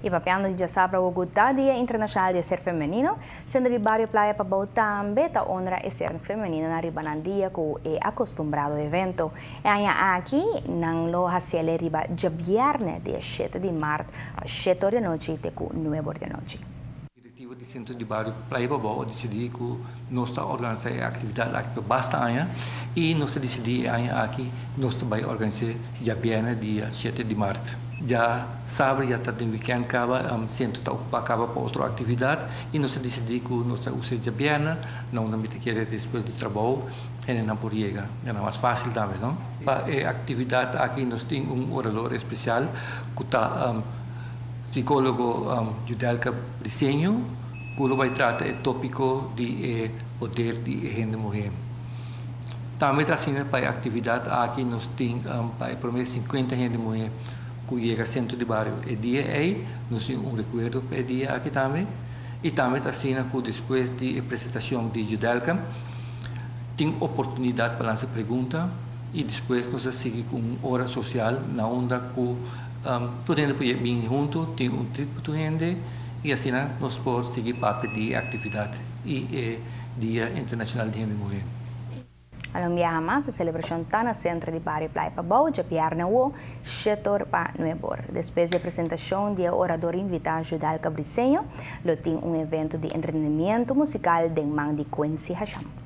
Y papiando di diasabra, ta Dia Internacional di Ser Femenino, Centro di Bario Playa Pabou tambe ta honra e ser femenino na riba nan dia cu e acostumbrado evento. E aña aki nan lo haci'e riba diabierne, dia 7 di maart, 7 or di anochi te cu 9 or di anochi. Directiva di Centro di Bario Playa Pabou a dicidi cu nos ta organisa e actividad aki pa basta aña y nos a dicidi e aña aki nos ta bay organisa diabierne, dia 7 di maart. Diasabra ya ta den weekend caba, centro ta ocupa caba pa otro actividad y nos a dicidi cu nos ta usa diabierne, na unda mi ta kere despues di trabou, hendenan por yega. Ta mas facil tambe, no? Pa e actividad aki nos tin un orador especial cu ta psicologo Judelka Briceño, cu ta bay trata e topico di poder di hende muhe. Tambe ta asina, pa e actividad aki nos tin pa e prome 50 hende muhe cu yega centro di bario e dia ey, nos tin un recuerdo pa e dia aki tambe. Y tambe ta asina cu despues di presentacion di Judelka, tin oportunidad pa lansa pregunta y despues nos ta sigui cu un ora social na unda cu tur hende por bin hunto, tin un treat pa tur hende y asina nos por sigui papia di actividad y Dia Internacional di Hende Muhe. Un biaha mas, e celebracion ta na Centro di Bario Playa Pabou, diabierne, 7 pa 9. Despues di presentacion di orador invita Judalka Briceño, lo tin un evento di entretenimento musical den man di Quincy Hasham.